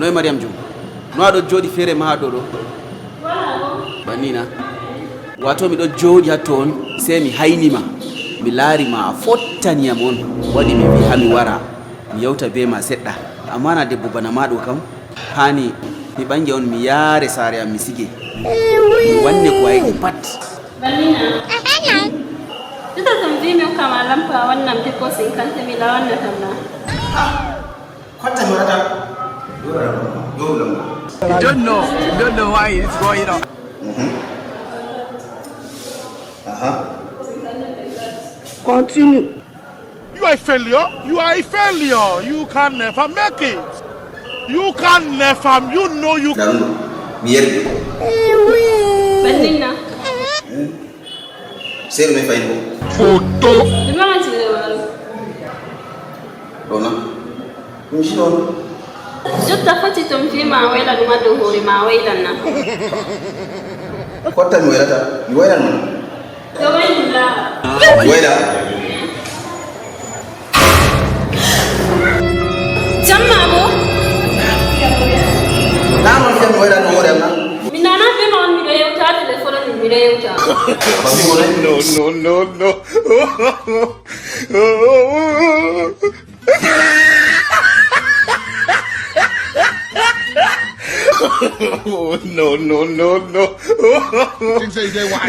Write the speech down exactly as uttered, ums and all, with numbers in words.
Oy Mariam Jum, no aɗo jooɗi feere ma ɗo ɗo? Bannina. Wato miɗo jooɗi ha toon, sey mi hayni ma. Mi laari ma a fottani yam on. Waɗi mi wi'i ha mi wara, mi yewta bee ma seɗɗa. Ammaa na debbo bana ma ɗo kam, haani mi ɓange on mi yaare saare am mi sige. Mi wanne ko a yiɗi pat. Bannina. Jotta to mi wi'i mi hokka ma lampa a wanna am tekosin kante mi la wannatam na. Kotta mi waɗata. Yo lamma. Yo lamma. You don't know. You don't know why it's going on. Mhm. Aha. Continue. You are a failure. You are a failure. You can never make it. You can never. You know you. Ɗan mi yerɓi. Bannina. Seeɗa mi fayin ko. Foto. Ɗum ɗon on sirre maaru. Ɗona. Ɗum si ɗon. Jotta foti to mi fii ma a wayla ɗum haa dow hoore ma a waylan na. Kotta mi waylata. Mi waylan ma. Yo waylum laa. Mi wayla. Jamma bo. Naa non fiya mi wayla ɗum hoore am na. Mi nana be ma on miɗo yewta telefon on miɗo yewta. Ba mi wona. No, no, no, no. No, no, no, no. Things say they why.